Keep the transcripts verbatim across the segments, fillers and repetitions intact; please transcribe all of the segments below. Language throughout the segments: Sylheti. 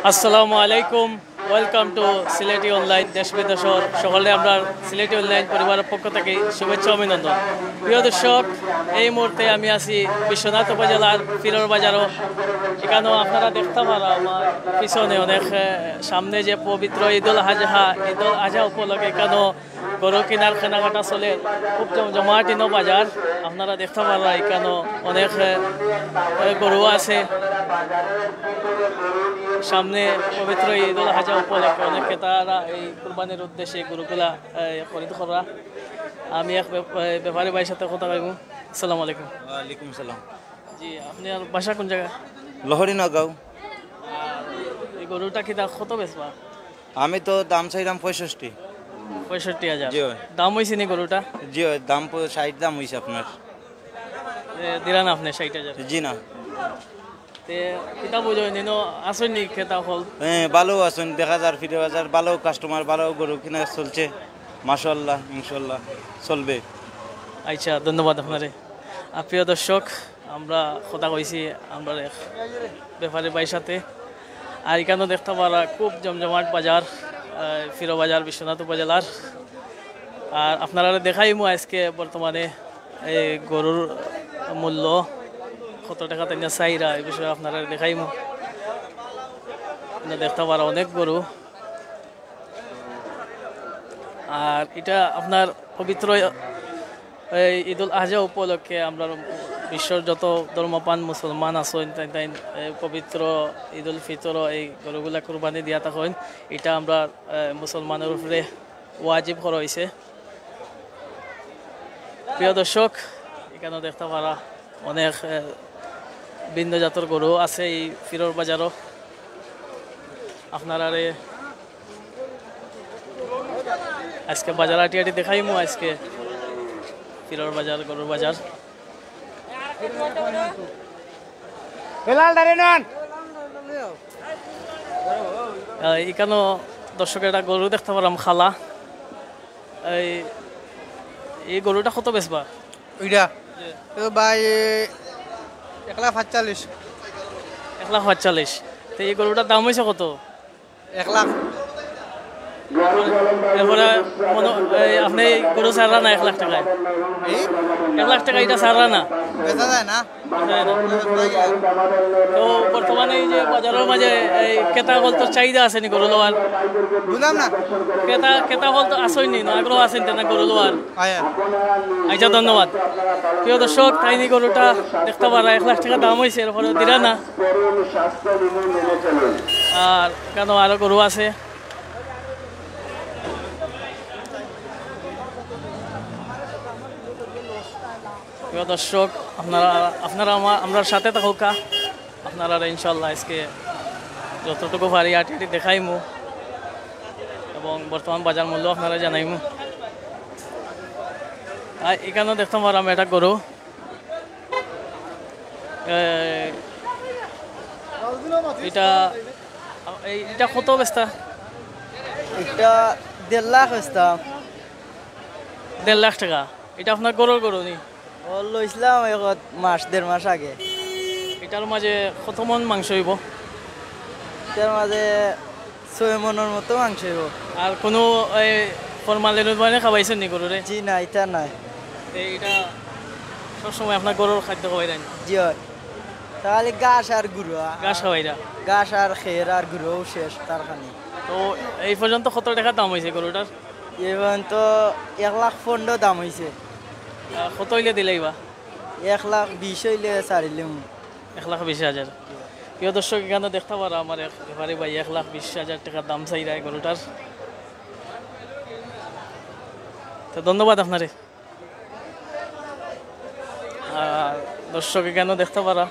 আসসালামু আলাইকুম, welcome to Sylheti অনলাইন। দেশ বিদেশর সকলরে আমরার সিলেটি অনলাইন পরিবারর পক্ষ থাকি শুভেচ্ছা অভিনন্দন। প্রিয় দর্শক, এই মুহূর্তে আমি আছি বিশ্বনাথ উপজেলার পীরর বাজারো। ইকানো আপনারা দেখতা পারা আমার পিছনে অনেক, এ, সামনে যে পবিত্র ঈদুল আজহা, ঈদুল আজহা উপলক্ষে ইকানো গরু কিনার কেনাকাটা চলের, খুব জমজমাট ইনো বাজার। আপনারা দেখতা পারা ইকানো অনেক, এ, এ, গরু আছে। সামনে পবিত্র ঈদুল আজহা উপলক্ষে অনেক ক্রেতারা এই কুরবানির উদ্দেশ্যে গরুগুলা, এ, খরিদ করা। আমি এক ব্যাপ-, এ, ব্যাপারী ভাইর সাথে কথা কইমু। আসসালামু আলাইকুম। ওয়ালাইকুম সালাম। জি, আপনার বাসা কোন জায়গা? লহরি নগাঁও। এই গরুটা কিতা কত বেচবা? আমি তো দাম চাইলাম পঁয়ষট্টি। পঁয়ষট্টি হাজার? জি অয়। দাম অইছে নি গরুটা? জি অয়, দাম প-, ষাইট দাম অইছে আপনার। এ, দিলা না আপনে ষাইট হাজার? জি না। তে কিতা বুঝো, নিনো আছইন নি ক্রেতা অকল? হ্যাঁ, ভালো আছইন, দেখা যার পীরর বাজার, ভালো কাস্টমার, ভালো গরু কিনা চলছে, মাশাআল্লাহ, ইনশাআল্লাহ চলবে। আচ্ছা, ধন্যবাদ আপনারে। আর প্রিয় দর্শক, আমরা কথা কইছি আমরার এক ব্যাপারী ভাইর সাথে। আর ইকানো দেখতা পারা খুব জমজমাট বাজার, আহ, পীরর বাজার বিশ্বনাথ উপজেলার। আর আপনারারে দেখাইমু আজকে বর্তমানে এই গরুর মূল্য কত টেকা তাইন চাইরা, এই বিষয়ে আপনারারে দেখাইমু। ইনো দেখতা পারা অনেক গরু। আর ইটা আপনার পবিত্র এই ঈদুল আজহা উপলক্ষে আমরার বিশ্বর যত ধর্মপ্রাণ মুসলমান আছইন, তাইন তাইন এই পবিত্র ঈদুল ফিতর এই গরুগুলা কুরবানি দিয়া থাকইন। ইটা আমরার, এ, মুসলমানর উপরে ওয়াজিব করা অইছে। প্রিয় দর্শক, ইকানো দেখতা পারা অনেক, এ, ভিন্ন জাতর গরু আছে এই পীরর বাজারো। আপনারারে আজকে বাজার আটি আটি দেখাইমু, আজকে পীরর বাজার, গরুর বাজার। বেলাল, দাঁড়িয়ে নন। আহ, ইকানো দর্শক একটা গরু দেখতা পারলাম, খালা। এই, এই গরুটা কত বেচবা? ওইটা? তো ভাই, এক লাখ পাঁচচল্লিশ। এক লাখ পাঁচচল্লিশ। তো এই গরুটার দাম অইছে কত? এক লাখ। এরপরে মনো-, এই, আপনে এই গরু ছাড়রা না এক লাখ টেকায়? এই? এক লাখ টেকা ইটা ছাড়রা না? বেচা যায় না। তো বর্তমানে এই যে বাজারর মাঝে এই ক্রেতা অকলর চাহিদা আছে নি গরু লওয়ার? বুঝলাম না। ক্রেতা, ক্রেতা অকল তো আছইন নি, আগ্রহ আছে নি না গরু লওয়ার? আচ্ছা, ধন্যবাদ। প্রিয় দর্শক, তাইন ই গরুটা দেখতা পাররা, এক লাখ টেকা দাম অইছে, এরপরে দিরা না। আর ইকানো আরো গরু আছে। প্রিয় দর্শক, আপনারা, আপনারা আমা-, আমরার সাথে থাকউক্কা। আপনারারে ইনশাআল্লাহ আজকে যতটুকু পারি আটি আটি দেখাইমু এবং বর্তমান বাজার মূল্য আপনারারে জানাইমু। আর ইকানো দেখতা পাররাম একটা গরু। এ, ইটা, এই, ইটা কত বেচতা? ইটা দেড় লাখ বেচতাম। দেড় লাখ টেকা। ইটা আপনার ঘরর গরু নি? ও লইছিলাম এক মাস, দেড় মাস আগে। ইটার মাঝে কত মন মাংস অইবো? ইটার মাঝে ছয় মনর মতো মাংস অইবো। আর কুনু এই ফরমালিন উদ্ভাবনে খাবাইছইন নি গরুরে? জি না, ইটা নায়। এই, ইটা সবসময় আপনার গরুর খাদ্য খাবাইরা নি? জি অয়। খালি ঘাস আর গুঁড়া। ঘাস খাবাইরা? ঘাস আর খের আর গুঁড়াও শেষ তার খানি। তো এই পর্যন্ত কত টেকা দাম অইছে গরুটার? এই পর্যন্ত এক লাখ পনেরো দাম অইছে। আহ, কত অইলে দিলাইবা? এক লাখ বিশ অইলে ছাড়িলিমু। এক লাখ বিশ হাজার। প্রিয় দর্শক, ইকানো দেখতা পাররা আমার এক ব্যাপারী ভাই এক লাখ বিশ হাজার টেকা দাম চাইরা এই গরুটার। তো ধন্যবাদ আপনারে। আর দর্শক, ইকানো দেখতা পাররা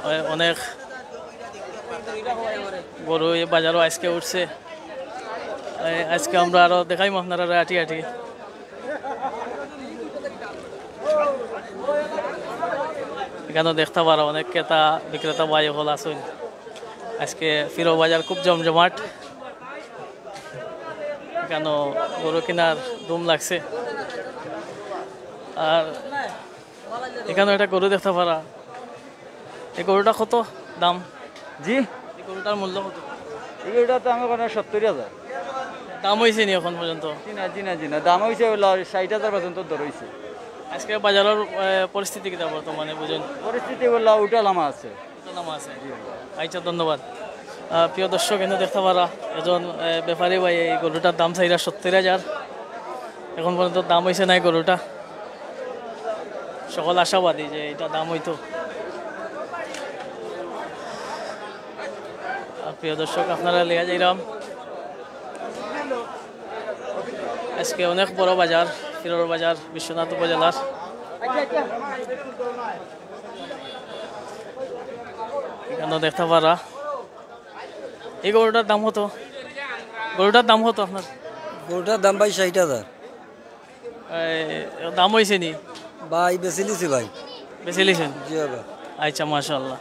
অ-, অনেক গরু এই বাজারো আজকে উঠছে। এই আজকে আমরা আরো দেখাইমু আপনারারে আটি আটি। ইকানো দেখতা পাররা অনেক ক্রেতা বিক্রেতা ভাই অকল আছইন। আজকে পীরর বাজার খুব জমজমাট। ইকানো গরু কিনার ধুম লাগছে। আর ইকানো একটা গরু দেখতা পাররা। এই গরুটা কত? দাম? জি। এই গরুটার মূল্য কত? এটা তো আমি কোনো সত্তর হাজার। দাম হয়েছে নি এখন পর্যন্ত? জি না, জি না, জি না, দাম হয়েছে হলো ষাট হাজার পর্যন্ত দর হয়েছে। আজকে বাজারের আহ, পরিস্থিতি কিতা বর্তমানে বুঝেন? পরিস্থিতি বললা উঠা লামা আছে। দাম আছে। আচ্ছা, ধন্যবাদ। আহ, প্রিয় দর্শক, এনে দেখতে পারা একজন আহ, ব্যাপারী ভাই এই গরুটার দাম চাইরা সত্তর হাজার। এখন পর্যন্ত দাম হয়েছে না এই গরুটা। সকল আশাবাদী যে এটা দাম হইতো। আর প্রিয় দর্শক, আপনারা লিয়া যাইরাম আজকে অনেক বড় বাজার, ফিরোর বাজার, বিশ্বনাথ উপজেলার। এখানে দেখতে পারা এই গরুটার দাম কত? গরুটার দাম কত আপনার? গরুটার দাম ভাই ষাট হাজার। এই, দাম হয়েছে নি? ভাই বেচিলিছি ভাই। বেচিলিছেন? জি ভাই। আচ্ছা, মাশাআল্লাহ।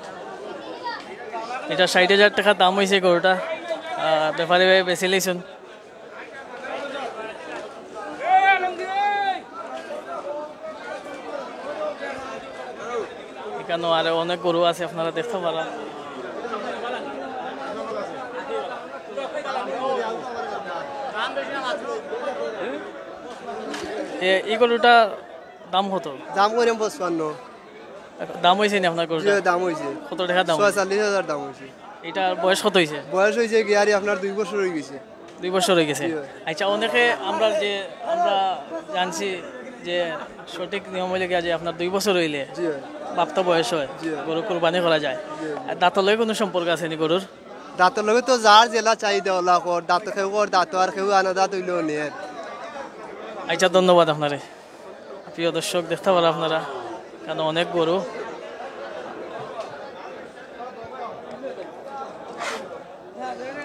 এটা ষাট হাজার টাকা দাম হয়েছে গরুটা। আহ, ব্যাপারী ভাই বেচিলিছেন। এখানেও আরো অনেক গরু আছে, আপনারা দেখতে পারা। এ, এই গরুটা দাম কত? দাম করিম পঁচপান্ন। দাম হয়েছে নি আপনার গরুটা? দাম হয়েছে। কত টাকা দাম হয়েছে? ছয়চল্লিশ হাজার দাম হয়েছে। এটার বয়স কত হয়েছে? বয়স হয়েছে গিয়ারি আপনার দুই বছর হয়ে গেছে। দুই বছর হয়ে গেছে। জি ভাই। আচ্ছা, অনেকে আমরা যে আমরা জানছি যে সঠিক নিয়ম হইলে গিয়া যে আপনার দুই বছর হইলে জি ভাই। বাপ্তা বয়স হয়, জি। গরু কুরবানি করা যায়। জি। আর দাঁতর লগে কোনো সম্পর্ক আছে নি গরুর? দাঁতর লগে তো যার জেলা চাহিদা ওলা কর, দাঁত কেউ কর দাঁত আর কেউ আনা দাঁত হইলেও নেয়। আচ্ছা, ধন্যবাদ আপনারে। প্রিয় দর্শক, দেখতে পারা আপনারা, কারণ অনেক গরু।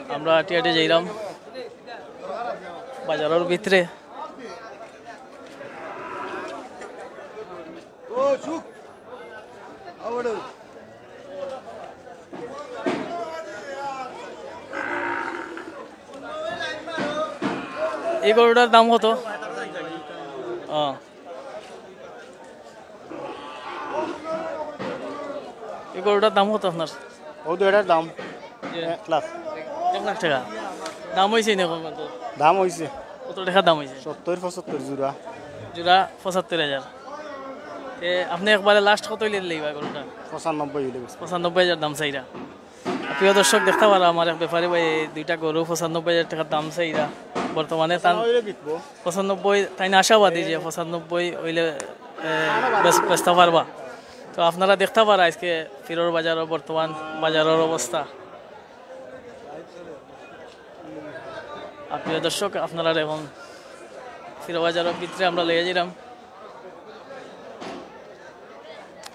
আমরা আটি আটি যাইলাম বাজারের ভিতরে। এই গরুটার দাম কত? ও, এই গরুটার দাম কত আপনার? ও দুইটার দাম জি। এক লাখ। এক লাখ টাকা দাম হয়েছে নি এখন পর্যন্ত? দাম হয়েছে কত টাকা দাম হয়েছে? সত্তর পঁচাত্তর জোড়া। জোড়া পঁচাত্তর হাজার। তে আপনি একবারে লাস্ট কত হইলে দিলে বা গরুটা? পঁচানব্বই হইলে গেছে। পঁচানব্বই হাজার দাম চাইরা। প্রিয় দর্শক, দেখতে পারা আমার এক ব্যাপারী ভাই এই দুইটা গরু পঁচানব্বই হাজার টাকার দাম চাইরা। বর্তমানে তান হইলে বিকবো। পঁচানব্বই, তাই না আশাবাদী যে পঁচানব্বই হইলে এ, বেচ- বেচতে পারবা। তো আপনারা দেখতে পারা আজকে ফিরোর বাজারের বর্তমান বাজারের অবস্থা। আর প্রিয় দর্শক, আপনারা এখন ফিরোর বাজারের ভিতরে আমরা লইয়া যাইলাম।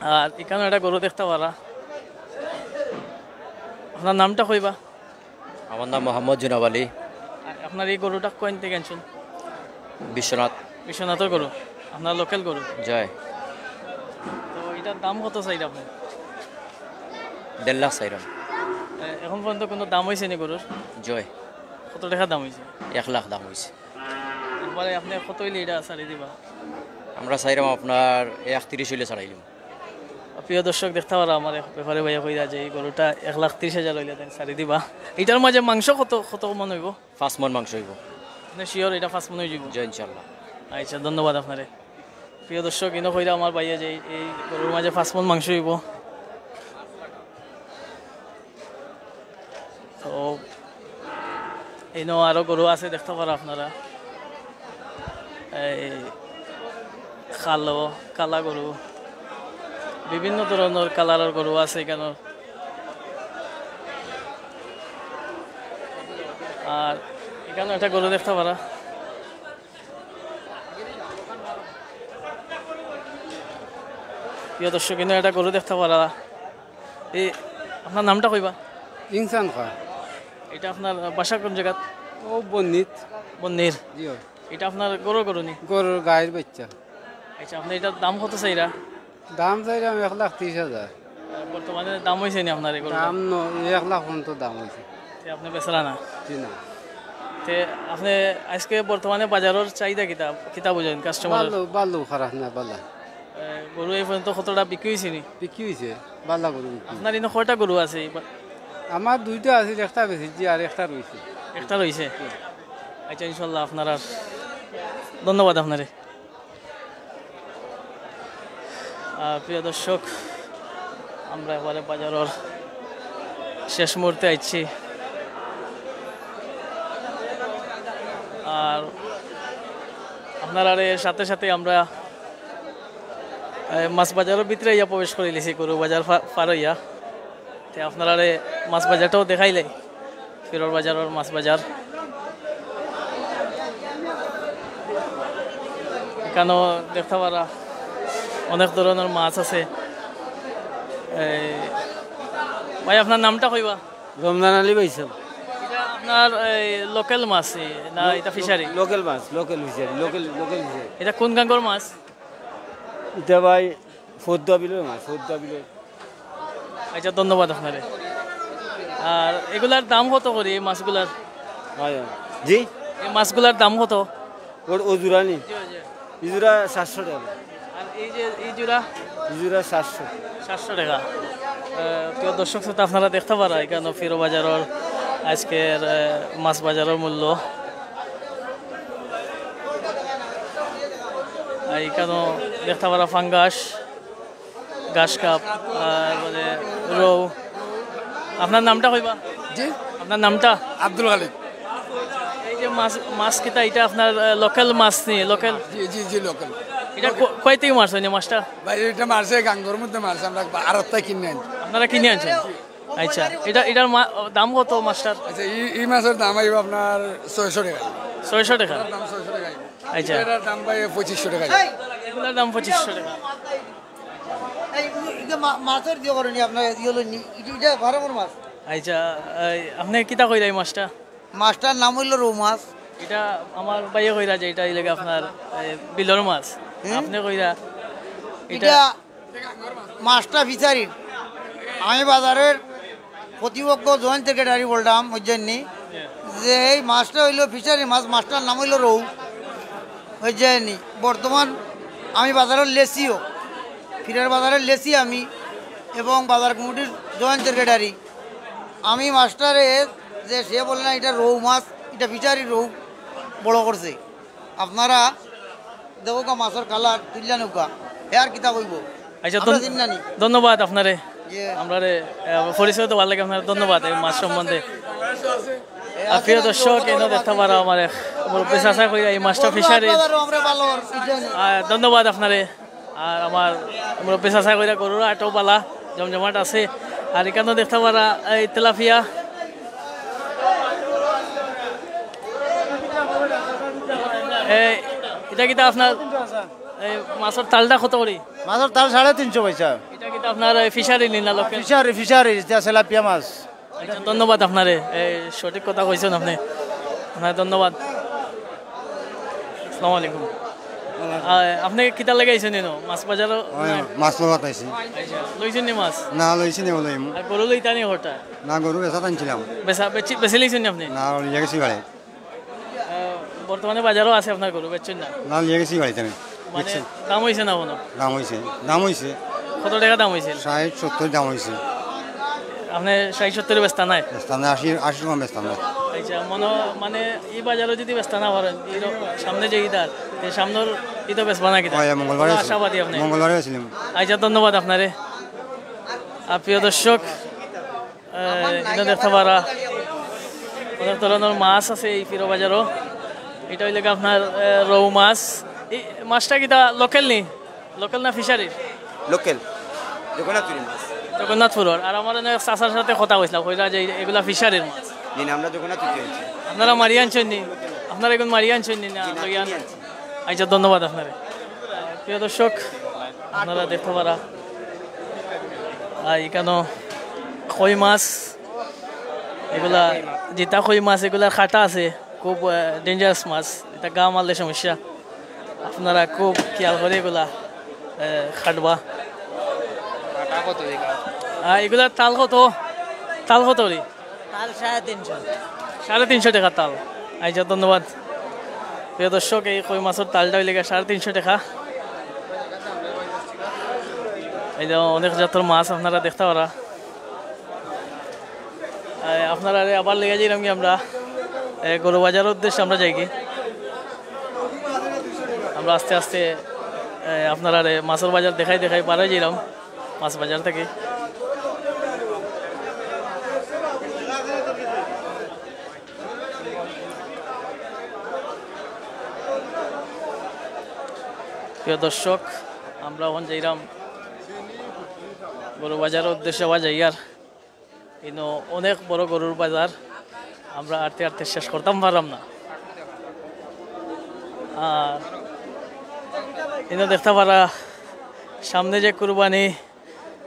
আর এখানে একটা গরু দেখতে পারা। আপনার নামটা কইবা? আমার নাম মোহাম্মদ জুনাব আলী। আর আপনার এই গরুটা কোন থেকে আনছেন? বিশ্বনাথ। বিশ্বনাথের গরু, আপনার লোকাল গরু। জয়। তো এটার দাম কত চাইরা আপনি? দেড় লাখ চাইরাম। এ, এখন পর্যন্ত কোনো দাম হয়েছে নি গরুর? জয়। কত টাকা দাম হয়েছে? এক লাখ দাম হয়েছে। একবারে আপনি কত হইলে এটা ছাড়ি দিবা? আমরা চাইরাম আপনার এক তিরিশ হইলে ছাড়াইলাম। প্রিয় দর্শক, দেখতে পারা আমার এক ব্যাপারী ভাইয়া কইরা যে এই গরুটা এক লাখ তিরিশ হাজার হইলে তাই ছাড়ি দিবা। এটার মাঝে মাংস কত কত মন হইব? পাঁচ মন মাংস হইব। আপনি শিওর এটা পাঁচ মন হয়ে যাব? জয় ইনশাল্লাহ। আচ্ছা, ধন্যবাদ আপনারে। প্রিয় দর্শক, ইনো কইরা আমার ভাইয়া যে এই গরুর মাঝে পাঁচ মন মাংস হইব। তো ইনো আরো গরু আছে, দেখতে পারা আপনারা। এই কালো, কালা গরু, বিভিন্ন ধরনের কালারের গরু আছে এখানে। আর এখানে একটা গরু দেখতে পারা। প্রিয় দর্শক, এখানে একটা গরু দেখতে পারা। এই আপনার নামটা কইবা? ইনসান খা। এটা আপনার বাসা কোন জায়গা? ও বন্নিত। বন্নির। জি অয়। এটা আপনার গরুর গরু নি? গরুর গাইর বাচ্চা। আচ্ছা, আপনি এটার দাম কত চাইরা? দাম চাইলাম এক লাখ তিরিশ হাজার। বর্তমানে দাম হয়েছে নি আপনার এগুলো? দাম ন এক লাখ পর্যন্ত দাম হয়েছে। তে আপনি বেচরা না? জি না। তে আপনি আজকে বর্তমানে বাজারের চাহিদা কিতা, কিতা বুঝেন কাস্টমার? ভালো, ভালো, খারাপ না, ভালো। গরু এই পর্যন্ত কতটা বিক্রি হইছে নি? বিক্রি হইছে, বালা গরু বিক্রি। আপনার ইনো কয়টা গরু আছে? এই বা- আমার দুইটা আছে, একটা বেচছি আর একটা রইছে। একটা রইছে? আচ্ছা, ইনশাল্লাহ আপনারার, ধন্যবাদ আপনারে। আহ, প্রিয় দর্শক, আমরা এবারে বাজারর শেষ মুহূর্তে আইছি। আর আপনারারে সাথে সাথে আমরা, এ, মাছ বাজারর ভিতরে ইয়া প্রবেশ করিলিছি, গরু বাজার ফা-, পার হইয়া। তে আপনারারে মাছ বাজারটাও দেখাইলাই, ফিরোর বাজারর মাছ বাজার। এখানো দেখতা পারা অনেক ধরনর মাছ আছে। এই, ভাই, আপনার নামটা কইবা? রমজান আলী ভাই সাহেব। ইটা আপনার এই লোকাল মাছ নি, না ইটা ফিশারি? লোকাল মাছ, local fishery, local, local fishery. ইটা কোন গাঙ্গর মাছ? ইটা ভাই ফদ্দা বিলর মাছ, ফদ্দা বিলর। আচ্ছা, ধন্যবাদ আপনারে। আর এগুলার দাম কত করি, এই মাছগুলার? হয়, হয়। জি? এই মাছগুলার দাম কত? ওর, ও জোড়া নি? জি, জি। ই জোড়া সাতশো টাকা। আর এই যে, এই জোড়া? ই জোড়া সাতশো। সাতশো টাকা। আহ, প্রিয় দর্শক শ্রোতা, আপনারা দেখতা পারা এখানো ফিরো বাজারর আজকের, আহ, মাছ বাজারর মূল্য। আর এখানো দেখতা পারা ফাঙ্গাস, ঘাস কাপ, আর মানে রৌ। আপনার নামটা কইবা? জি? আপনার নামটা? আব্দুল খালিক। এই যে মাছ, মাছ কিতা, ইটা আপনার, আহ, লোকাল মাছ নি, লোকাল? জি, জি, জি, লোকাল। ইটা ক-, কই থাকি মারছইন এই মাছটা? ভাই, ইটা মারছে গাঙ্গর মধ্যে মারছে, আমরা আড়তটা কিনে আনছি। আপনারা কিনে আনছেন? আচ্ছা, ইটা, ইটার মা-, দাম কত মাছটার? আচ্ছা, ই, ই মাছর দাম আইবো আপনার ছয়শো টাকা। ছয়শো টাকা? এটার দাম ছয়শো টাকা আইবো। আচ্ছা। এটার দাম ভাই পঁচিশশো টাকা আইবো। এগুলার দাম পঁচিশশো টাকা। এই, এই যে মা-, মাছর দিয়ে করেনি আপনার, ইয়ে হলো নি, ইটা, ইটা ফার্মর মাছ। আচ্ছা, এই, আপনি কিতা কইরা এই মাছটা? মাছটার নাম হইলো রৌ মাছ। ইটা আমার ভাইয়ে কইরা যে ইটা ইলেগে আপনার, এই, বিলর মাছ। হুম। আপনি কইরা ইটা ইটা মাছটা ফিশারির। আমি বাজারর প্রতিপক্ষ জয়েন্ট সেক্রেটারি বললাম, বুঝছেন নি? যে এই মাছটা হইলো ফিশারির মাছ, মাছটার নাম হইলো রৌ, বুঝছেন নি? বর্তমান আমি বাজারর লেসিও, ফিরোর বাজারর লেসি আমি এবং বাজার কমিটির জয়েন্ট সেক্রেটারি। আমি মাছটারে, যে সে বলে না, এটা রৌ মাছ, এটা ফিশারি রৌ, বড় করছে। আপনারা দেখউক্কা মাছর কালার, তুইল্লা নেউক্কা, হে আর কিতা কইবো? আচ্ছা, আমরা ধন-, চিনি না নি। ধন্যবাদ আপনারে। ইয়ে। আমরারে, আহ, পরিচয় দেওয়ার লাগি আপনারে ধন্যবাদ এই মাছ সম্বন্ধে। আর প্রিয় দর্শক, এনে দেখতা পারা আমার এক মুরব্বী চাচা কইরা এই মাছটা ফিশারির। আমরা ভালো আর কিছু না। আহ, ধন্যবাদ আপনারে। আর আমার মুরব্বী চাচা কইরা গরুর আটও বালা জমজমাট আছে। আর এখানো দেখতা পারা এই তেলাপিয়া। এই, ইটা কিতা আপনার, এই মাছর তালটা কত করি? মাছর তাল সাড়ে তিনশো পয়সা। ইটা কিতা আপনার এই ফিশারি নি না লোকাল? ফিশারি, ফিশারি, ইটা তেলাপিয়া মাছ। আচ্ছা, ধন্যবাদ আপনারে, এই সঠিক কথা কইছেন আপনি। আপনারে ধন্যবাদ। আসসালামু আলাইকুম। আহ, আপনি কিতা লাগি আইছেন এনো? মাছ বাজারো? অয়, না? মাছ লওয়াত আইছি। আচ্ছা, লইছেন নি মাছ? না, লইছি না, লইমু। আর গরু লইতা নি হঠাৎ? না, গরু বেচাত আনছিলাম। বেচা, বেচি, বেচি লইছেন নি আপনি? না, লইয়া গেছি বাড়ি। আহ, বর্তমানে বাজারো আছে আপনার গরু, বেচছেন না? না, লইয়া গেছি বাড়িত আমি। মানে, বেচছি। দাম হইছে না কোনো? দাম হইছে, দাম হইছে। কত টাকা দাম হইছে? ষাইট সত্তইর দাম হইছে। আপনি ষাইট সত্তইরে বেচতা নায়? বেচতাম না, আশি, আশি টাকা বেচতাম না। আচ্ছা, মনে হয়, মানে, এই বাজারো যদি বেচতা না পারেন, এই র-, সামনে যে ঈদ আর, এই সামনের ঈদো বেচবা না কিতা? হয়, মঙ্গলবারে কোনো বেচলাম। আশাবাদী আপনি? মঙ্গলবারে বেচলাম। আচ্ছা, ধন্যবাদ আপনারে। আর প্রিয় দর্শক, এ, ইনো দেখতা পারা অনেক ধরনর মাছ আছে এই ফিরো বাজারো। ইটা হইলে গি আপনার, এ, রৌ মাছ। এই মাছটা কিতা লোকাল নি? লোকাল না ফিশারির? লোকাল। জগন্নাথপুরি মাছ। জগন্নাথপুরর। আর আমার অনেক চাচার সাথে কথা কইছিলাম, কইরা যে এগুলা ফিশারির মাছ। জি না, আমরা জগন্নাথপুরি আনছি। আপনারা মারি আনছেন নি? আপনারা এখন মারি আনছেন নি না? জি না, লইয়া কিনে আনছেন? আনছি। আচ্ছা, ধন্যবাদ আপনারে। প্রিয় দর্শক, আপনারা দেখতা পারা, আহ, এখানো কই মাছ, এগুলা জিতা কই মাছ, এগুলার কাঁটা আছে, খুব, আহ, dangerous মাছ, ইটা গা মারলে সমস্যা। আপনারা খুব খেয়াল করি এগুলা, আহ, কাটবা। কাটা কত বিঘা? আহ, এগুলার তাল কত? তাল কত করি? তাল সাড়ে তিনশো। সাড়ে তিনশো টাকা তাল। আচ্ছা, ধন্যবাদ। প্রিয় দর্শক, এই কই মাছর তালটা হইলে গিয়া সাড়ে তিনশো টাকা। এই যে অনেক জাতর মাছ আপনারা দেখতা পারা। এ, আপনারারে আবার লইয়া যাইরাম কি আমরা, এ, গরু বাজারর উদ্দেশ্যে আমরা যাইগি। আমরা আস্তে আস্তে, এ, আপনারারে মাছর বাজার দেখাই দেখাই বারই যাইরাম মাছ বাজার থাকি। প্রিয় দর্শক, আমরা অখন যাইরাম গরু বাজারর উদ্দেশ্যে আবার যাইয়ার। ইনো অনেক বড় গরুর বাজার, আমরা আটতে আটতে শেষ করতাম পাররাম না। আর ইনো দেখতা পারা সামনে যে কুরবানি,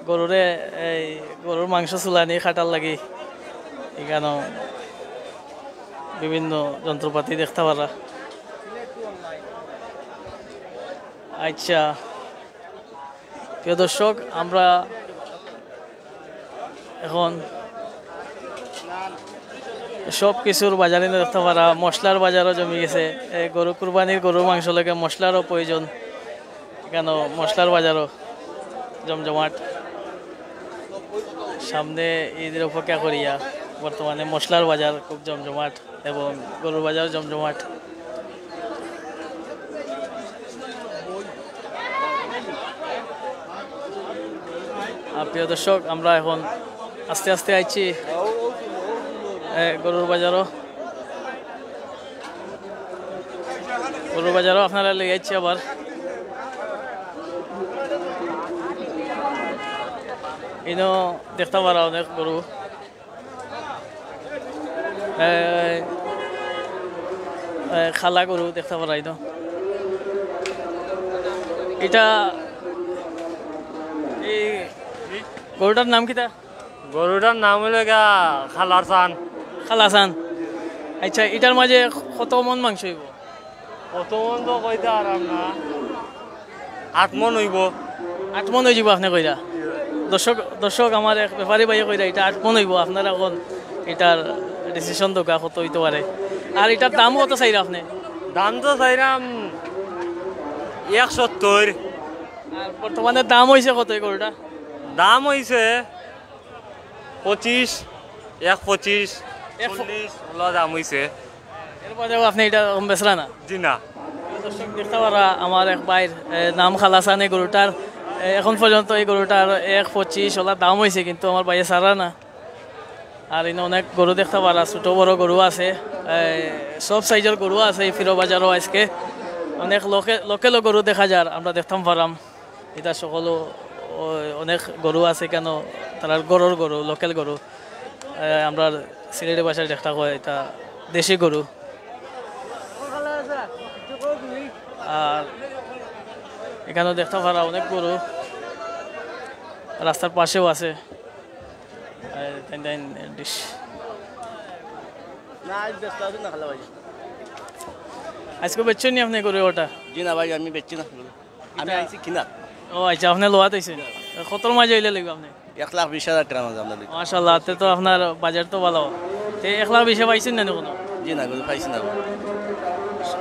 গরুরে, এই গরুর মাংস চুলানি কাটার লাগি ইখানো বিভিন্ন যন্ত্রপাতি দেখতা পারা। আচ্ছা, প্রিয় দর্শক, আমরা অখন সব কিছুর বাজার ইনো দেখতা পারা, মশলার বাজারও জমি গেছে। এই গরু কুরবানির গরুর মাংস লগে মশলারও প্রয়োজন। ইখানো মশলার বাজারও জমজমাট। সামনে ঈদের অপেক্ষা করিয়া বর্তমানে মশলার বাজার খুব জমজমাট এবং গরুর বাজার জমজমাট। আর প্রিয় দর্শক, আমরা অখন আস্তে আস্তে আইছি, এ, গরুর বাজারও। গরুর বাজারও আপনারারে লইয়া আইছি আবার। ইনো দেখতা পারা অনেক গরু। এ, এ, কালা গরু দেখতা পারা ইনো। ইটা, এই গরুটার নাম কিতা? গরুটার নাম অইলো গিয়া কালাচান। কালাচান। আচ্ছা, ইটার মাঝে কত মন মাংস অইবো? কত মন তো কইতাম পাররাম না, আট মন অইবো। আট মন অইযিবো আপনে কইরা। দর্শক, দর্শক, আমার এক ব্যাপারী ভাইয়ে কইরা ইটা আট মন অইবো। আপনারা অখন ইটার decision দেউক্কা কত অইতো পারে। আর ইটার দাম কত চাইরা আপনে? দাম তো চাইরাম এক সত্তর। আর বর্তমানে দাম অইছে কত এই গরুটা? দাম অইছে পঁচিশ, এক পঁচিশ, এক ফ- চল্লিশ, অলা দাম অইছে। এর বাদেও আপনে ইটা কম বেচরা না? জি না। দর্শক দেখতা পারা আমার এক ভাইর, এ, নাম কালাচান, এই গরুটার, এ, অখন পর্যন্ত এই গরুটার এক পঁচিশ অলা দাম অইছে, কিন্তু আমার ভাইয়ে ছাড়রা না। আর ইনো অনেক গরু দেখতা পারা, ছোট বড় গরু আছে, এ, সব sizeর গরু আছে এই ফিরো বাজারও আইজকে। অনেক local, local-ও গরু দেখা যার, আমরা দেখতাম পাররাম। ইটা সকলও অনেক গরু আছে ইখানো, তারার ঘরর গরু, local গরু। এ, আমরার সিলেটি ভাষায় যেটা কয়, ইটা দেশি গরু। আর ইখানো দেখতা পারা অনেক গরু রাস্তার পাশেও আছে। এ, তাইন তাইন dish। না, আইজ ব্যস্ত আছি না, খালা ভাই। আইজকে বেচছইন নি আপনে গরু ওটা? জি না ভাই, আমি বেচছি না। আমি আইছি কিনা। ও আচ্ছা, আপনে লওয়াত আইছইন। কতর মাঝে অইলে লইবা আপনে? এক লাখ বিশ হাজার টেকার মাঝে আমরা লইতাম। মাশাআল্লাহ, তে তো আপনার বাজেট তো ভালা। তে এক লাখ বিশে পাইছইন না নি কুনু? জি না, কুনু পাইছি না।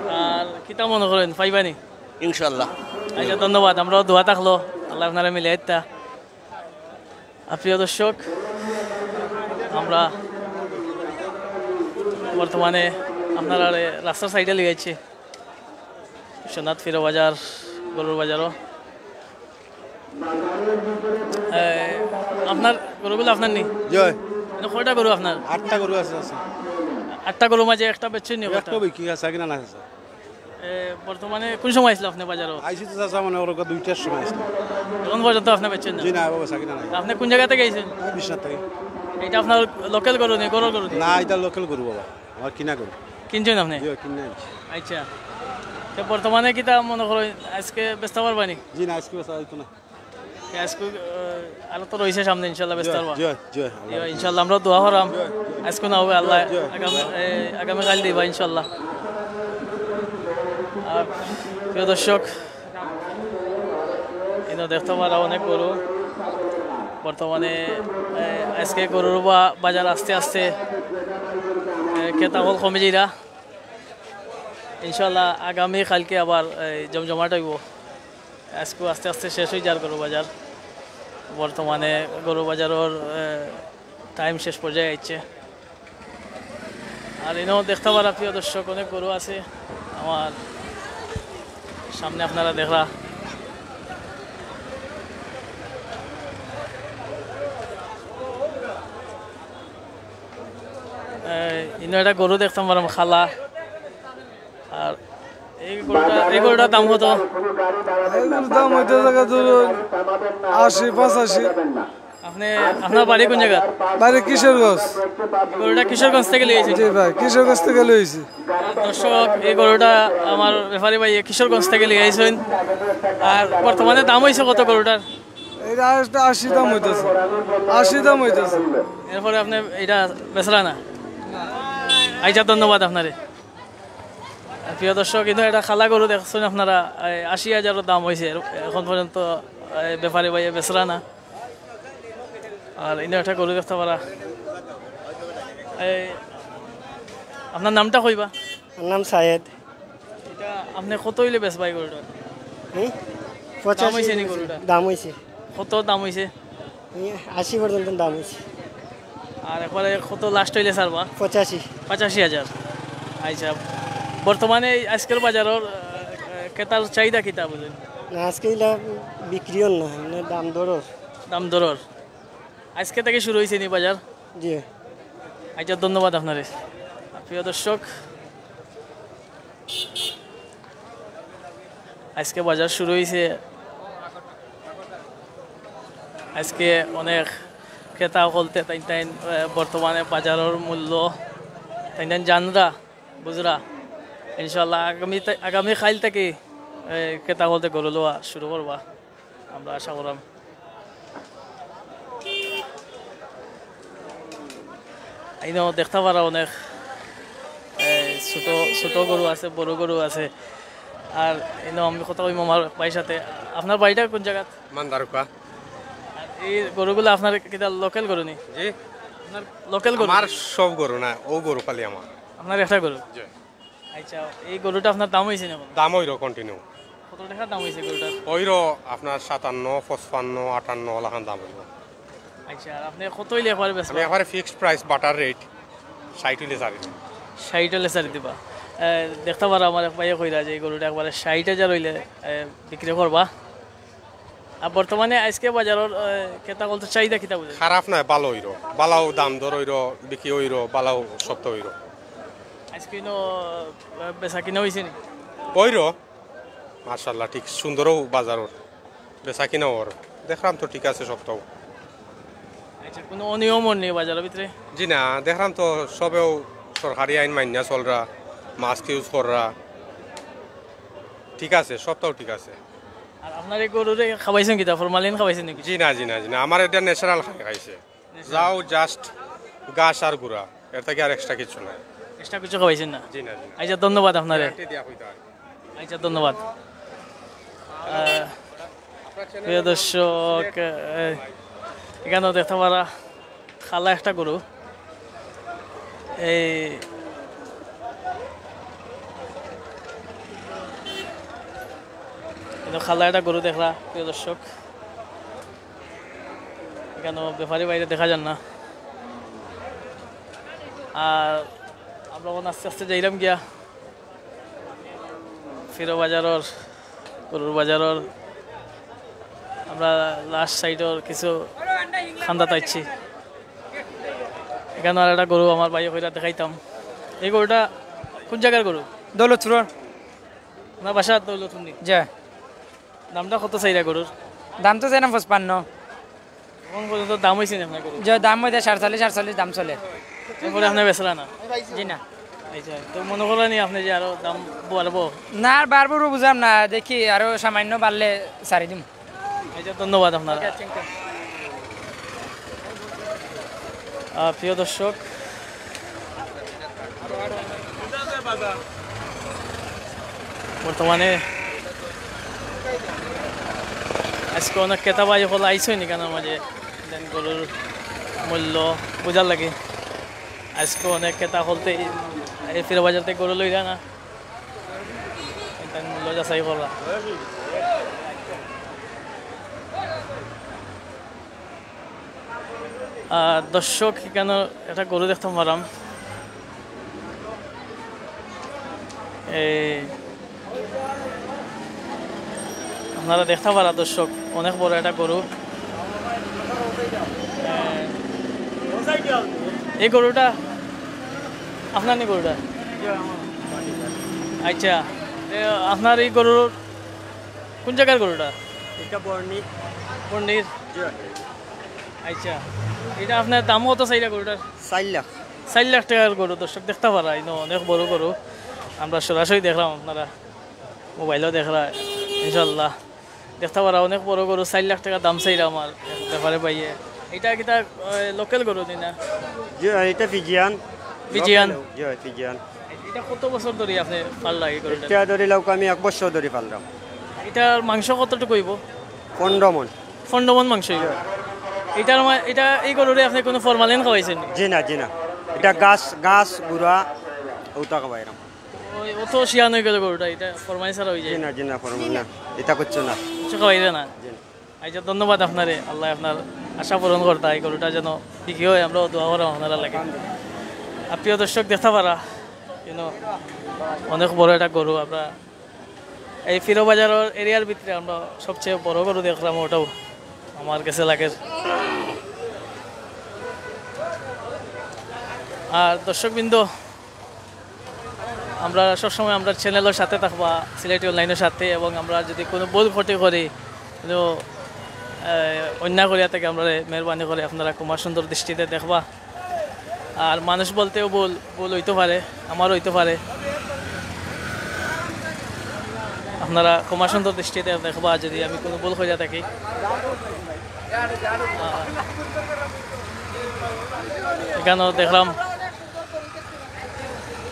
আর কিতা মনো করইন, পাইবা নি? ইনশাআল্লাহ। আচ্ছা, ধন্যবাদ। আমরাও দোয়া থাকলো, আল্লায় আপনারে মিলাইতা। আর প্রিয় দর্শক, আমরা বর্তমানে আপনারারে রাস্তার সাইডে লইয়া আইছি। বিশ্বনাথ ফিরো বাজার, গরুর বাজারও। এ, আপনার গরুগুলা আপনার নি? জি। মানে কয়টা গরু আপনার? আটটা গরু আছে, আছে। আটটা গরুর মাঝে একটা বেচছইন নি? একটা কয়টা? বিক্রি আছে, কিনা না আছে। এ, বর্তমানে কোন সময় আইছলা আপনে বাজারো? আইছি তো চাচা, মানে, ওরকম দুইটার সময় আইছি। এখন পর্যন্ত আপনে বেচছইন না? জি না, বাবা, চাকরি না নাই। আপনে কোন জাগা থাকি আইছইন? আমি বিশ্বনাথ থাকি। ইটা আপনার local গরু নি, ঘরর গরু নি? না, ইটা local গরু, বাবা, আমার কিনা গরু। কিনছইন আপনে? জি, কিনে আনছি। আচ্ছা, তে বর্তমানে কিতা মনো করইন, আইজকে বেচতা পারবা নি? জি না, আইজকে বেচা যাইতো না। আইজকে, আহ, আরো তো রইছে সামনে, ইনশাআল্লাহ বেচতা পারবা। জি, জি, জি, ইনশাআল্লাহ। আমরা দোয়া করাম। জি, জি। আইজকে না অইবো, আল্লাহ জি, জি। আগামী, এ, আগামীকাইল দিবা ইনশাআল্লাহ। আর প্রিয় দর্শক, ইনো দেখতা পারা অনেক গরু। বর্তমানে, এ, আইজকে গরুর বা-, বাজার আস্তে আস্তে, এ, ক্রেতা অকল কমি যাইরা। ইনশাআল্লাহ আগামী কাইলকে আবার, এ, জমজমাট অইবো। আইজকে আস্তে আস্তে শেষ অই যার গরু বাজার। বর্তমানে গরু বাজারর টাইম শেষ পর্যায়ে আইছে। আর ইনো দেখতা পারা, প্রিয় দর্শক, অনেক গরু আছে আমার সামনে, আপনারা দেখরা। ইনো একটা গরু দেখতাম পারলাম, খালা। আর এই গরুটা, এই গরুটার দাম কত? এগুলোর দাম হইতে থাকে ধরুন আশি পঁচাশি। আপনি, আপনার বাড়ি কোন জায়গা? বাড়ি কিশোরগঞ্জ। গরুটা কিশোরগঞ্জ থেকে লিয়েছেন? জি ভাই, কিশোরগঞ্জ থেকে লিয়েছি। দর্শক, এই গরুটা আমার ব্যাপারী ভাই কিশোরগঞ্জ থেকে লিয়ে আইছেন। আর বর্তমানে দাম হয়েছে কত গরুটার? এটা আশি দাম হইতেছে, আশি দাম হইতেছে। এরপরে আপনি এটা বেচরা না? আচ্ছা, ধন্যবাদ আপনারে। প্রিয় দর্শক, কিন্তু একটা খালা গরু দেখছেন আপনারা, এই আশি হাজারও দাম হয়েছে, এখন পর্যন্ত এই ব্যাপারী ভাইয়ে বেচরা না। আর ইনো একটা গরু দেখতা পারা। এই, আপনার নামটা কইবা? আমার নাম সায়েদ। এটা আপনি কত হইলে বেচবা এই গরুটা? হুম? দাম পঁচাশি হইছে নি হইছে। গরুটা? দাম হইছে। কত দাম হইছে? এই আশি পর্যন্ত দাম হইছে। আর একবারে কত লাস্ট হইলে ছাড়বা? পঁচাশি। পঁচাশি হাজার। আচ্ছা, বর্তমানে এই আজকের বাজারর, আহ, ক্রেতার চাহিদা কিতা বুঝেন? না, আজকে ইলা বিক্রিও না, মানে দাম দরর। দাম দরর। আজকে থেকে শুরু হয়েছে নি বাজার? জি। আচ্ছা, ধন্যবাদ আপনারে। প্রিয় দর্শক, আজকে বাজার শুরু হয়েছে। আজকে অনেক ক্রেতা বলতে তাইন তাইন, আহ, বর্তমানে বাজারর মূল্য তাইন তাইন জানরা, বুঝরা। ইনশাআল্লাহ আগামী তা-, আগামী কাইল থেকে, আহ, ক্রেতা বলতে গরু লওয়া শুরু করবা, আমরা আশা করাম। ইনো দেখতা পারা অনেক, এ, ছোট, ছোট গরু আছে, বড় গরু আছে। আর ইনো আমি কথা কইমু আমার ভাইর সাথে। আপনার বাড়িটা কোন জায়গাত? মান্দারুকা। আর এই গরুগুলা আপনার কিতা লোকাল গরু নি? জি। আপনার লোকাল গরু? আমার সব গরু না, ও গরু খালি আমার। আপনার একটা গরু? জি। আচ্ছা, এই গরুটা আপনার দাম হইছে না কোনো? দাম হইরো কন্টিনিউ। কত টাকা দাম হইছে গরুটার? হইরো আপনার সাতান্ন, পঁচপান্ন, আটান্ন ওলাখান দাম হইরো। আচ্ছা, আর আপনি কত হইলে একবারে বেচবেন? আমি একবারে ফিক্সড প্রাইস, বাটার রেট, ষাট হইলে ছাড়ি দিই। ষাট হইলে ছাড়ি দিবা। এ, দেখতা পারা আমার এক ভাইয়ে কইরা যে এই গরুটা একবারে ষাট হাজার হইলে, এ, বিক্রি করবা। আর বর্তমানে আজকে বাজারর, এ, ক্রেতা বলতে চাহিদা কিতা বুঝে? খারাপ নায়, ভালো হইরো, ভালাও দাম দর হইরো, বিক্রি হইরো, ভালাও শক্ত হইরো। আজকে ইনো, এ, বেচা কিনা হইছে নি? হইরো, মাশাআল্লাহ, ঠিক সুন্দরও বাজারর। বেচা কিনা ওর। দেখলাম তো ঠিক আছে সপ্তাহ। আচ্ছা, কোনো অনিয়ম নেই বাজারের ভিতরে? জি না, দেখলাম তো সবেও সরকারি আইন মাইন্না চলরা, মাস্ক ইউজ কররা। ঠিক আছে, সপ্তাহ ঠিক আছে। আর আপনার এই গরুরে খাওয়াইছেন কিতা? ফরমালিন খাওয়াইছেন নাকি? জি না, জি না, জি না, আমার এটা ন্যাচারাল খাই খাইছে। যাও জাস্ট ঘাস আর গুড়া, এর থেকে আর এক্সট্রা কিছু নাই। এক্সট্রা কিছু খাওয়াইছেন না? জি না, জি না। আচ্ছা, ধন্যবাদ আপনারে। গ্যারান্টি দিয়া কইতে হয়। আচ্ছা, ধন্যবাদ। আহ, প্রিয় দর্শক, আহ, এখানেও দেখতা পারা খালা একটা গরু। এই, এই তো খালা একটা গরু দেখরা, প্রিয় দর্শক। এখানেও ব্যাপারী ভাইরে দেখা যার না। আর আমরা এখন আস্তে আস্তে যাইরাম গিয়া ফিরো বাজারর, গরুর বাজারর, আমরা লাস্ট সাইডর কিছু খান্দাত আইছি। এখানে আর একটা গরু আমার ভাইয়ে কইরা দেখাইতাম। এই গরুটা কোন জায়গার গরু? দৌলতপুর। আপনার বাসা দৌলতপুর নি? জি। দামটা কত চাইরা গরুর? দাম তো চাইলাম পঁচপান্ন। এখন পর্যন্ত দাম হইছে না আপনার গরু? যে দাম হইতে সাতচল্লিশ, আটচল্লিশ দাম চলে। এরপরে আপনি বেচরা না? জি না। আচ্ছা, তো মনে করেন নি আপনি যে আরো দাম বাড়বো? না, আর বাড়বো বুঝলাম না, দেখি আরো সামান্য বাড়লে ছাড়ি দিম। আচ্ছা, ধন্যবাদ আপনার। আহ, প্রিয় দর্শক, বর্তমানে আজকে অনেক ক্রেতা ভাই হকল আইসইন এখানর মাঝে, দেন গরুর মূল্য বুঝার লাগি। আজকে অনেক ক্রেতা হকলতে এই ফিরো বাজারতে গরু লইরা না, তার মূল্য যাচাই করা। আহ, দর্শক, ইকানো একটা গরু দেখতাম পারাম। এই আপনারা দেখতা পারা দর্শক, অনেক বড় একটা গরু। এই গরুটা আপনার নি গরুটা? আচ্ছা, এ, আপনার এই গরুর কোন জাগার গরুটা? এটা বর্ণি। বর্ণির? জি। আচ্ছা, এটা আপনার দাম কত চাইরা গরুটার? চাইর লাখ। চাইর লাখ টেকার গরু, দর্শক দেখতা পারা, ইনো অনেক বড় গরু। আমরা সরাসরি দেখরাম, আপনারা মোবাইলো দেখরা, ইনশাল্লাহ। দেখতা পারা, অনেক বড় গরু, চাইর লাখ টেকা দাম চাইরা আমার ব্যাপারে ভাইয়ে। এটা কিতা, এ, লোকাল গরু নি না? জি, এটা ফিজিয়ান। ফিজিয়ান? লোকাল, জি, ফিজিয়ান। এটা কত বছর ধরি আপনি পালরা এই গরুটা? এটা ধরি লাউক আমি এক বছর ধরি পালরাম। এটার মাংস কতটুকু অইবো? পনেরো মণ। পনেরো মণ মাংস অইবো। এটার মা-, এটা, এই গরুরে আপনি কোনো ফরমালিন খাওয়াইছেন নি? জি না, জি না। এটা ঘাস, ঘাস, গুড়া, ওটা খাওয়াইরাম। ওই, ও তো শিয়ান অই গেল গরুটা, এটা ফরমালিন ছাড়া অই যায়? জি না, জি না, ফরমালিন না। এটা করছো না। কিছু খাওয়াইরা না? জি না। আচ্ছা, ধন্যবাদ আপনারে। আল্লায় আপনার আশা পূরণ করতা, এই গরুটা যেন বিক্রি অয়, আমরাও দোয়া করাম আপনারার লাগি। আর প্রিয় দর্শক, দেখতা পারা, ইনো অনেক বড় একটা গরু। আমরা এই ফিরো বাজারর এরিয়ার ভিতরে আমরা সবচেয়ে বড় গরু দেখরাম, ওটাও আমার কাছে লাগে। আর দর্শকবৃন্দ, আমরা সবসময় আমরার চ্যানেলর সাথে থাকবা, সিলেটি অনলাইনর সাথে, এবং আমরা যদি কোনো ভুল ত্রুটি করি, কোনো, আহ, অন্যায় করিয়া থাকি, আমরারে মেহেরবানি করি আপনারা ক্ষমা সুন্দর দৃষ্টিতে দেখবা। আর মানুষ বলতেও ভুল, ভুল অইতো পারে, আমারও অইতো পারে। আপনারা ক্ষমা সুন্দর দৃষ্টিতে দেখবা যদি আমি কোনো ভুল করিয়া থাকি। আহ, ইকানো দেখরাম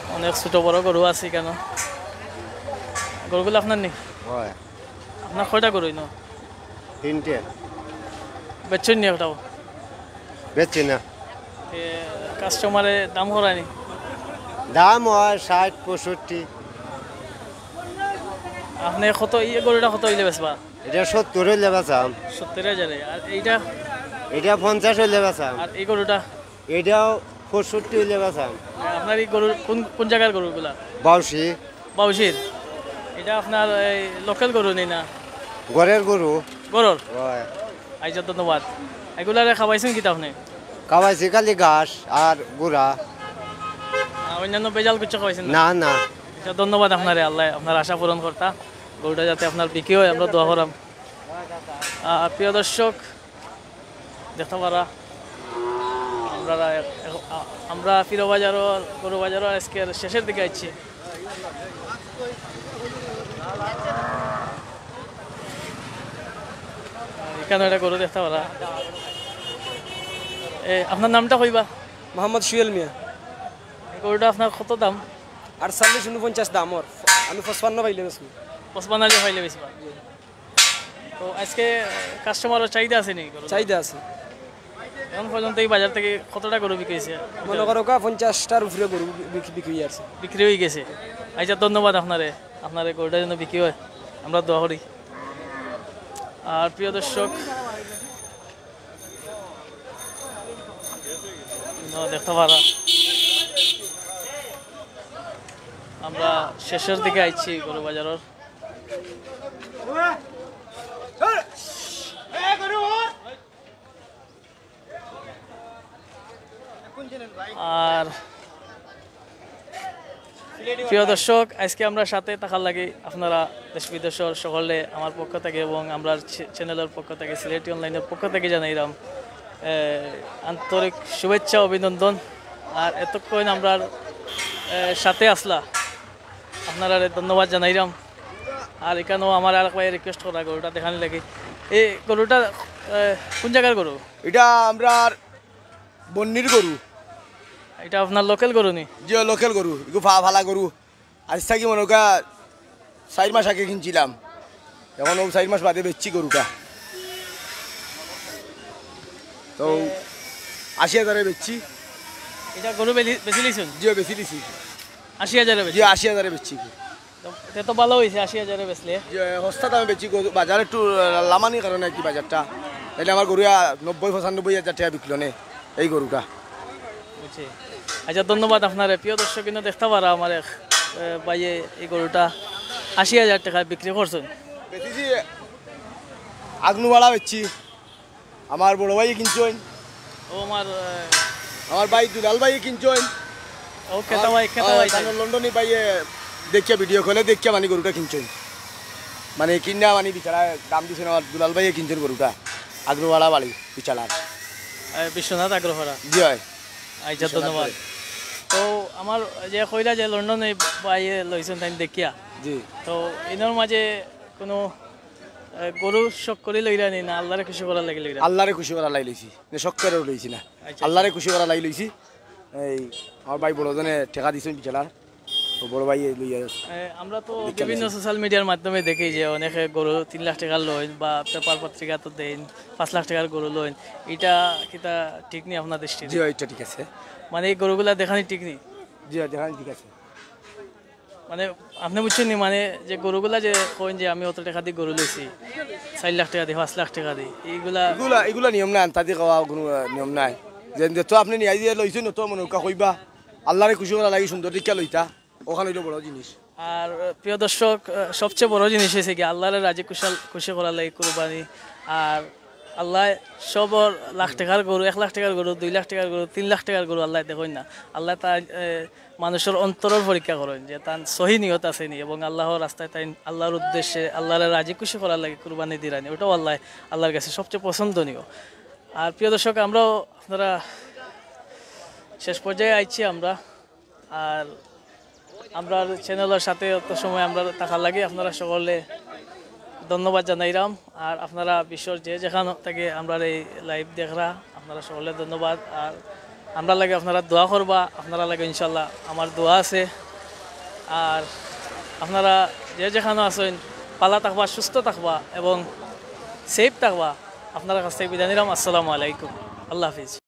অনেক ছোট বড় গরু আছে ইকানো। গরুগুলা আপনার নি? অয়। আপনার কয়টা গরু ইনো? তিনটে। বেচছইন নি একটাও? বেচছি না। এ, কাস্টমারে দাম করায় নি? দাম অয় ষাইট, পঁয়ষট্টি। আপনি কত, এই গরুটা কত অইলে বেচবা? এটা সত্তর অইলে বেচাম। সত্তর হাজারে। আর এইটা? এটা পঞ্চাশ অইলে বেচাম। আর এই গরুটা? এটাও পঁয়ষট্টি অইলে বেচাম। আপনার এই গরুর কোন, কোন জাগার গরুগুলা? বাউসি। বাউসির? এটা আপনার এই লোকাল গরু নি না? ঘরর গরু। ঘরর? অয়। আচ্ছা, ধন্যবাদ। এগুলারে খাওয়াইছইন কিতা আপনি? খাওয়াইছি খালি ঘাস আর গুড়া। আর অন্যান্য ভেজাল কিছু খাওয়াইছইন না? না, না। আচ্ছা, ধন্যবাদ আপনারে। আল্লায় আপনার আশা পূরণ করতা, গরুটা যাতে আপনার বিক্রি অয়, আমরা দোয়া করাম। আহ, প্রিয় দর্শক, দেখতা পারা, আমরা এক-, এক-, আ-, আমরা ফিরো বাজারর, গরু বাজারর আজকের শেষের দিকে আইছি। ইকানো একটা গরু দেখতা পারা। এ, আপনার নামটা কইবা? মোহাম্মদ সুয়েল মিয়া। এই গরুটা আপনার কত দাম? আটচল্লিশ ঊনপঞ্চাশ দাম ওর। আমি পঁচপান্ন পাইলে বেচমু। পঁচপান্ন হাজার পাইলে বেচবা? তো আজকে কাস্টমারর চাহিদা আছে নি গরুর? চাহিদা আছে। এখন পর্যন্ত এই বাজার থেকে কতটা গরু বিক্রি হয়েছে? মনে করো কা পঞ্চাশটার উপরে গরু বিক-, বিক্রি হয়ে আছে। বিক্রি হয়ে গেছে। আচ্ছা, ধন্যবাদ আপনারে, আপনারে গরুটা যেন বিক্রি হয়, আমরা দোয়া করি। আর প্রিয় দর্শক, দেখতে পারা আমরা শেষের দিকে আইছি গরু বাজারর। আর প্রিয় দর্শক, আজকে আমরার সাথে থাকার লাগি আপনারা দেশ বিদেশর সকলে আমার পক্ষ থেকে এবং আমরার চ্যা-, চ্যানেলর পক্ষ থেকে, সিলেটি অনলাইনর পক্ষ থেকে জানাইরাম, এ, আন্তরিক শুভেচ্ছা, অভিনন্দন। আর এতক্ষণ আমরার, এ, সাথে আসলা, আপনারারে ধন্যবাদ জানাইরাম। আর ইকানো আমার আরেক ভাইয়ে request করা গরুটা দেখানি লাগি। এই গরুটা, এ, কোন জাগার গরু? ইটা আমরার বন্নির গরু। ইটা আপনার local গরু নি? জি, local গরু। ইগু ফা-, ফালা গরু। আইজ থাকি মনো করা চাইর মাস আগে কিনছিলাম, এখন অউ চাইর মাস বাদে বেচছি গরুটা। তো আশি হাজারে বেচছি। ইটা গরু বেলি-, বেচিলিছইন? জি, বেচিলিছি। আশি হাজারে বেচি? জি, আশি হাজারে বেচছি। তো, তে তো ভালা অইছে, আশি হাজারে বেচলে। জি, সস্তা দামে বেচি, গরু বাজার একটু লামানির কারণে আর কি বাজারটা। তাইলে আমার গরু নব্বই পঁচানব্বই হাজার টেকা বিকলো নে। এই গরুটা। বুঝছি। আচ্ছা, ধন্যবাদ আপনারে। প্রিয় দর্শক, কিন্তু দেখতা পারা আমার এক এ, ভাইয়ে এই গরুটা আশি হাজার টাকায় বিক্রি করছইন। বেচিছি আগনুবাড়া বেচছি। আমার বড় ভাইয়ে কিনছইন, ও আমার এ, আমার ভাই দুলাল ভাইয়ে কিনছইন। ও খেতা ভাই, খেতা ভাই। আমার লন্ডনি ভাইয়ে দেখিয়া ভিডিও কলে দেখিয়া মানে গরুটা কিনছইন, মানে কিনা মানে বিচারা দাম দিছইন আমার দুলাল ভাইয়ে কিনছইন গরুটা। আগনুবাড়া বাড়ি বিচারার। এ, বিশ্বনাথ আগ্রহরা। জি অয়। আচ্ছা, ধন্যবাদ। তো আমার যে কইরা যে লন্ডন এই ভাইয়ে লইছইন তাইন দেখিয়া, জি। তো ইনোর মাঝে কোনো এ, গরু শখ করি লইরা নি না আল্লাহরে খুশি করার লাগি লইরা? আল্লাহরে খুশি করার লাগি লইছি, না শখ করিও লইছি না, আচ্ছা। আল্লাহরে খুশি করার লাগি লইছি। এই আমার ভাই বড়জনে টেকা দিছইন বিচারার, তো বড় ভাইয়ে লইয়া এ, আমরা তো বিভিন্ন সোশ্যাল মিডিয়ার মাধ্যমে দেখি যে অনেকে গরু তিন লাখ টাকার লইন বা পেপার পত্রিকা তো দেন, পাঁচ লাখ টাকার গরু লইন। ইটা কিতা ঠিক নি আপনার দৃষ্টিতে? জি অয়, ইটা ঠিক আছে। মানে এই গরুগুলা দেখানি ঠিক নি? জি অয়, দেখানি ঠিক আছে। মানে আপনি বুঝছইন নি, মানে যে গরুগুলা যে কইন যে আমি অত টাকা দি গরু লইছি, চাইর লাখ টাকা দি, পাঁচ লাখ টাকা দি, এইগুলা এগুলা এগুলা নিয়ম নাই, আন্তাদি কওয়া কোনো নিয়ম নাই। যে যত আপনে নিয়া দিয়া লইছইন, অত মনে অউক্কা কইবা, আল্লাহরে খুশি করার লাগি সুন্দর দেখিয়া লইতা, অখান অইলো বড় জিনিস। আর প্রিয় দর্শক, সবচেয়ে বড় জিনিস অইছে কি আল্লাহরে রাজি খুশাল খুশি করার লাগি কুরবানি। আর আল্লাহ সবর লাখ টাকার গরু, এক লাখ টাকার গরু, দুই লাখ টাকার গরু, তিন লাখ টাকার গরু আল্লাহ দেখইন না। আল্লাহ তাই এ, মানুষর অন্তরর পরীক্ষা করইন যে তান সহি নিয়ত আছে নি এবং আল্লাহর রাস্তায় তাইন আল্লাহর উদ্দেশ্যে আল্লাহরে রাজি খুশি করার লাগি কুরবানি দিরা নি, ওটাও আল্লাহ আল্লাহর কাছে সবচেয়ে পছন্দনীয়। আর প্রিয় দর্শক, আমরাও আপনারা শেষ পর্যায়ে আইছি আমরা। আর আমরার চ্যানেলর সাথে অত সময় আমরার থাকার লাগি আপনারা সকলরে ধন্যবাদ জানাইরাম। আর আপনারা বিশ্বর যে যেখান থাকি আমরার এই লাইভ দেখরা, আপনারা সকলরে ধন্যবাদ। আর আমরার লাগি আপনারা দোয়া করবা, আপনারার লাগি ইনশাল্লাহ আমার দোয়া আছে। আর আপনারা যে যেখানো আছইন, ভালা থাকবা, সুস্থ থাকবা এবং সেফ থাকবা। আপনারার কাছ থাকি বিদায় নিলাম। আসসালামু আলাইকুম, আল্লাহ হাফিজ।